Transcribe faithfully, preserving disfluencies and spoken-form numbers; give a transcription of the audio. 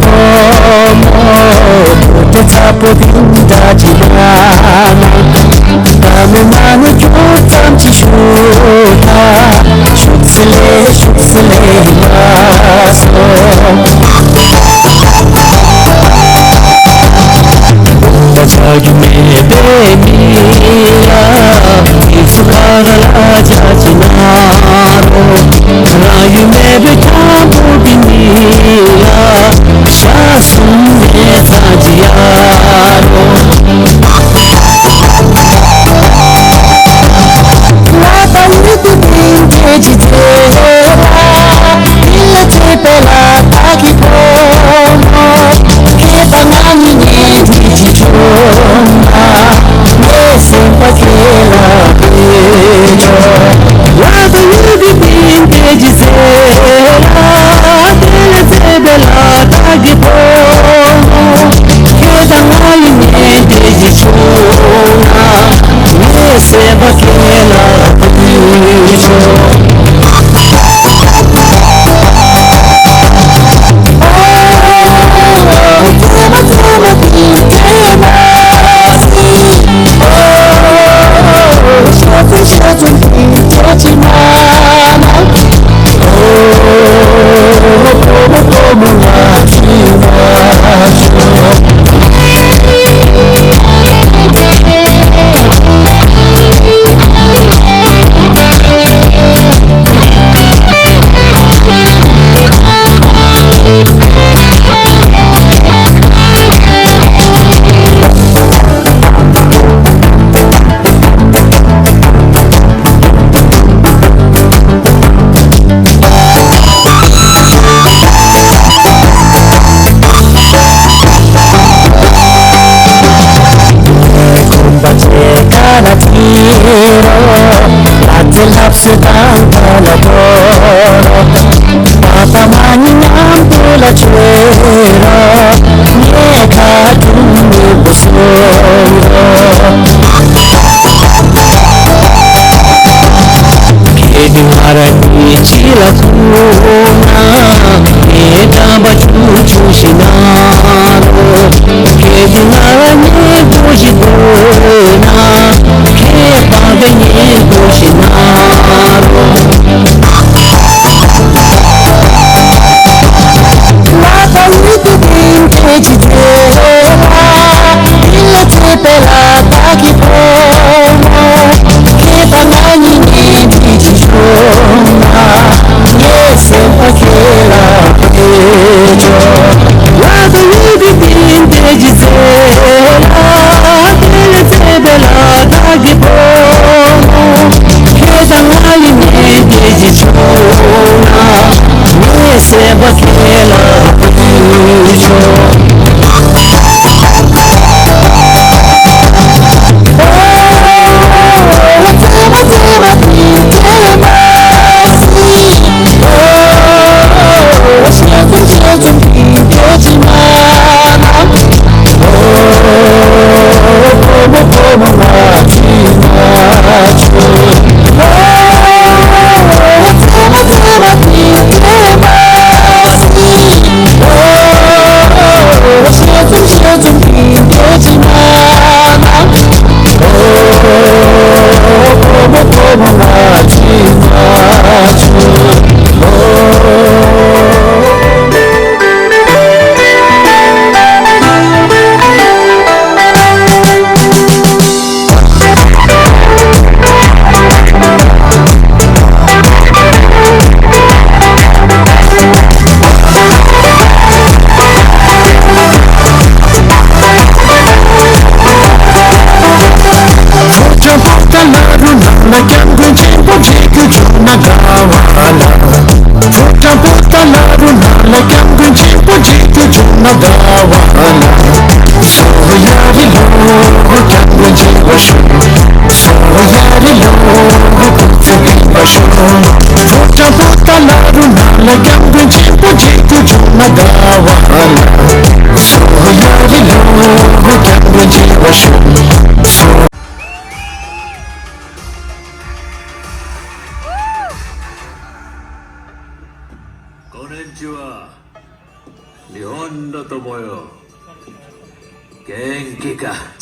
ཕོ་མོ་དེ་ཚ་པོ་དེ་འདྲ་ཅི་ན་ན། ད་མི་མ་ནི་ཁྱོད་ཙམ་ཅི་ཞུ་ད། ཤུགས་སི་ལེ་ཤུགས་སི་ལེ་མ་སོ། ད་ཆ་རྒྱུ་མེད་པའི་མི་ཡ། ཨི་སུ་ཁ་ར་ལ་ཅ་ཅི་ན་རོ། རང་ཡུལ་མེད་པའི་འཁྱམ་པོ་འདི་མི་ལ་ཤ་གསུམ་མེད་ཚ་ཅི་ཡ་རོ། ལ་ད་ཡུལ་དུ་དེང་ཁྱེད་ཀྱི་ཚེ་ལ། དེ་ལ་ཚེ་པེ་ལ་ད་གི་ཕོ་མོ། ཁྱེད་དང་ང་གཉིས་ཉན་གྱི་ཅི་བྱུང་ན། ངའི་སེམས་པ་ཁྱེད་ལ་བོས་ཆོག་ལ་ད་ཡུལ་གྱི་སྟེང་དེ་ཇི་ཟེར་ལ། དེ་ལས་ཚེ་བེ་ལ་ད་གི་ཕོ་མོ། ཁྱེད་དང་ང་ཡི་ཉན་དེ་ཇི་བྱུང་ན། ངའི་སེམས་པ་ཁྱེད་ལ་བོས་ཆོག་ཁྱེད་ང་རང་གཉིས་གཅིག་ལ་ཁུག་ན། ངའི་དྲན་པ་ཆུང་ཆུང་ཞིག་ན་རོ། ཁྱེད་ང་རང་གཉིས་སྒོ་ཞིག་དགོས་ན། ཁྱེད་པང་པའི་གཉིས་སྒོ་ཞིག་ན་རོ། ལ་ད་ཡུལ་དུ་དེང་ཁྱེད་ཀྱི་ཚེ་ལ། དེ་ལ་ཚེ་པེ་ལ་ད་གི་ཕོ་མོ། ཁྱེད་དང་ང་གཉིས་ཉན་གྱི་ཅི་བྱུང་ན། ངའི་སེམས་པ་ཁྱེད་ལ་བོས་ཆོག་ལ་ད་ཡུལ་གྱི་སྟེང་དེ་ཇི་ཟེར་ལ། དེ་ལས་ཚེ་བེ་ལ་ད་གི་ཕོ་མོ། ཁྱེད་དང་ང་ཡི་ཉན་དེ་ཇི་བྱུང་ན། ངའི་སེམས་པ་ཁྱེད་ལ་བོས་ཆོག་ཕོ་བྲང་པོ་ཏཱ་ལ་རུ་ནང་ལ་སྐྱབས་མགོན་ཆེན་པོ་མཇལ་རྒྱུ་བྱུང་ན་དགའ་བ་ལ། ཕོ་བྲང་པོ་ཏཱ་ལ་རུ་ནང་ལ་སྐྱབས་མགོན་ཆེན་པོ་མཇལ་རྒྱུ་བྱུང་ན་དགའ་བ་ལ། སོ་ཡ་རི་ལོ་སྐྱབས་མགོན་མཇལ་བར་ཤོག་སོ་ཡ་རི་ལོ་སྐུ་ཚེ་བརྟན་པར་ཤོག་ཕོ་བྲང་པོ་ཏཱ་ལ་རུ་ནང་ལ་སྐྱབས་མགོན་ཆེན་པོ་མཇལ་རྒྱུ་བྱུང་ན་དགའ་བ་ལ། སོ་ཡ་རི་ལོ་སྐྱབས་མགོན་མཇལ་བར་ཤོག་སོ། こんにちは。ཡོད་འགྲོ་དོ་མོ་ཡོ། ཀེང་ཀི་ཀ།